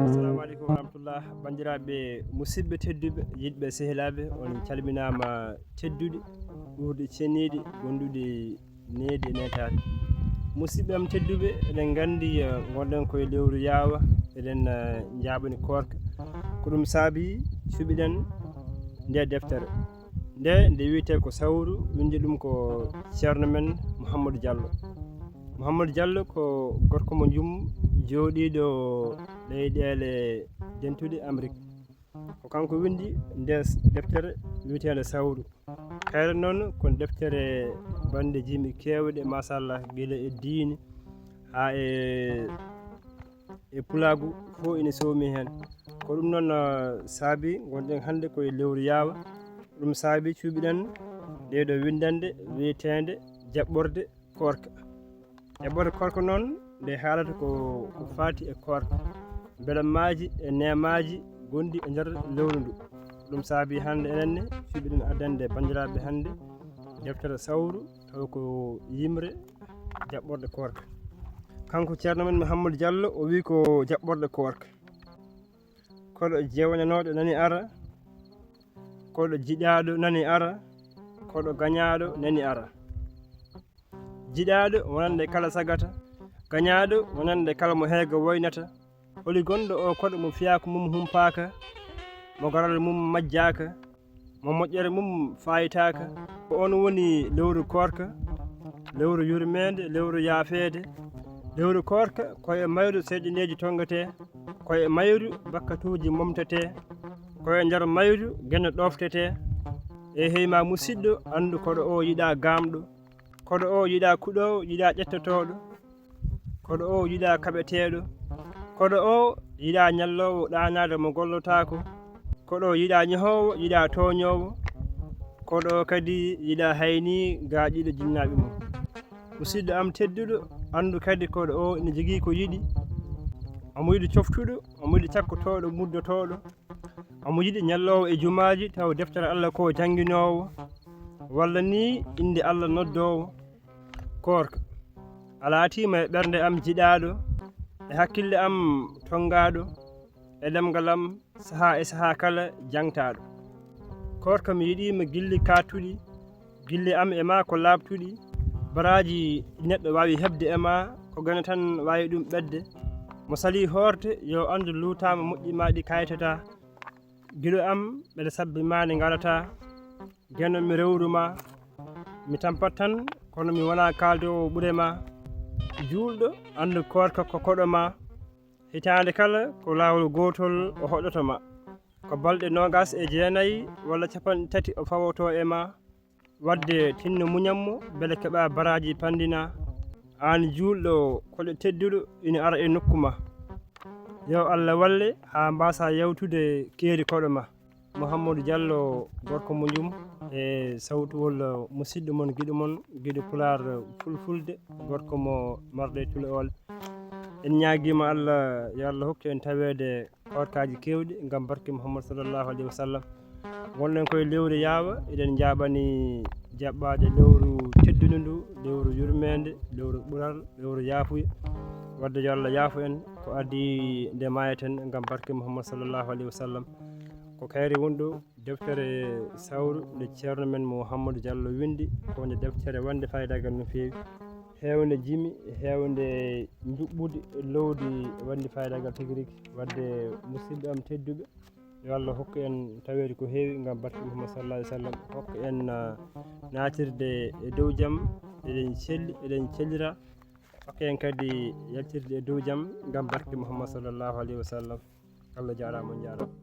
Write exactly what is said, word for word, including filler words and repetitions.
Assalamu aleykum wa rahmatullah. Banndiraaɓe musidɓe tedduɓe, yiɗɓe sehilaaɓe, on calminaama tedduɗi, ɓurɗi ceniiɗi, gonduɗi needi e neetaade. Musidɓe am tedduɓe, eɗen nganndi, eh, ngonɗen koye lewru yaawa, eɗen, eh, njaaɓani koorka. Ko ɗum saabi cuɓiɗen nde deftere. Nde, nde wiyetee ko Sawru, winndi ɗum ko ceerno men Mouhamadou Diallo. Mouhamadou Diallo ko gorko mo Njum, jooɗiiɗo leyɗeele dentuɗe Amérique. Ko kanko winndi nde s-, deftere wiyeteende Sawru. Kayre noon ko deftere bannde jimi keewɗe, machallah, gila e diine haa e, e pulaagu fof ina soomi heen. Ko ɗum noon, ah, saabi ngonɗen hannde koye lewru yaawa. Ɗum saabi cuɓiɗen nde ɗo winndannde wiyeteende Jaɓɓorde Koorka. Jaɓɓorde koorka noon, nde haalata ko, ko faati e koorka, mbelamaaji e neemaaji gonɗi e nder lewru ndu. Ɗum saabi hannde enen ne, cuɓiɗen addande banndiraaɓe hannde deftere Sawru, tawa ko yimre jaɓɓorde koorka. Kanko ceerno men Mouhamadou Diallo, o wii ko jaɓɓorde koorka. Koɗo jeewnanooɗo nani ara, koɗo jiɗaaɗo nani ara, koɗo gañaaɗo nani ara. Jiɗaaɗo wonande kala sagata, gañaaɗo wonande kala mo heege woynata. Holi gonɗo o koɗo mo fiyaaku mum humpaaka, mo garal mum majjaaka, mo moƴƴere mum faayitaaka? Ko oon woni lewru koorka, lewru yurmeende, lewru yaafeede. Lewru koorka ko e mayru seeɗineeji tonngetee, ko e mayru bakkatuuji momtetee, ko e nder mayru geno ɗooftetee. E hey ma musidɗo, anndu koɗo o yiɗaa gaamɗo, koɗo o yiɗaa kuɗoowo, yiɗaa ƴettotooɗo, koɗo o yiɗaa kaɓeteeɗo, koɗo o yiɗaa ñalloowo ɗaanaade mo gollotaako, koɗo o yiɗaa ñohoowo, yiɗaa tooñoowo, koɗo o kadi yiɗaa hayni gaaƴiiɗo jinnaaɓe mum. Musidɗo am tedduɗo, anndu kadi koɗo o ina jogii ko yiɗi. Omo yiɗi coftuɗo, omo yiɗi cakkotooɗo, muddotooɗo. Omo yiɗi ñalloowo e jumaaji, taw deftere Allah ko jannginoowo, walla ni innde Allah noddoowo. Koorka, a laatiima e ɓernde am jiɗaaɗo, e hakkille am tonngaaɗo, e ɗemngal am sahaa e sahaa kala jaŋtaaɗo. Koorka, mi yiɗii ma gilli kaattuɗi, gilli am e maa ko laaɓtuɗi, baraaji ɗi neɗɗo waawi heɓde e maa, ko geno tan waawi ɗum ɓetde. Mo salii hoorde, yo anndu luutaama moƴƴi maa ɗi kaytataa. Giɗo am, mbeɗa sabbi maa nde ngarataa. Geno mi rewru ma, mi tampat tan, kono mi wonaa kaaldoowo ɓure ma. Juulɗo, anndu koorka ko koɗo ma. Hitaande kala ko laawol gootol o hoɗoto ma. Ko balɗe noogaas e jeenayi walla capanɗe tati o fawotoo e ma. Wadde tinno muñan mo, mbele keɓa baraaji panndina. Aan juulɗo, koɗo tedduɗo ina ara e nokku ma. Yo Allah walle haa mbaasa yawtude keeri koɗo ma. Mouhamadou Diallo, gorko mo Njum, e sawtuwol musidɗo mon, giɗo mon, giɗo Pulaar Fulfulde, gorko mo marde tule oole. En ñaagiima Allah, yo Allah hokku en taweede koorkaaji keewɗi ngam barke Muhammad sallallahu alayhi wa sallam. Ngonɗen koye lewru yaawa, eɗen njaaɓani jaɓɓaade lewru teddundu ndu, lewru yurmeende, lewru ɓural, lewru yaafuya. Wadde yo Allah yaafo en ko adii nde maayeten ngam barke Muhammad sallallahu alayhi wa sallam. Ko kayre woni ɗo deftere Sawru nde ceerno men Mouhamadou Diallo winndi, ko wonde deftere wonde faayidagal no feewi, heewnde jimi, heewnde njuɓɓudi, lowdi, wonde faayidagal tigi rigi. Wadde musidɓe am tedduɓe, yo Allah hokku en taweede ko heewi ngam barke Muhammad sallallahu alayhi wa sallam, hokku en, ah, naatirde e dow jam, eɗen celli, eɗen cellira, hokku en kadi yaltirde e dow jam ngam barke Muhammad sallallahu alayhi wa sallam. Allah jaaraama, on njaaraama.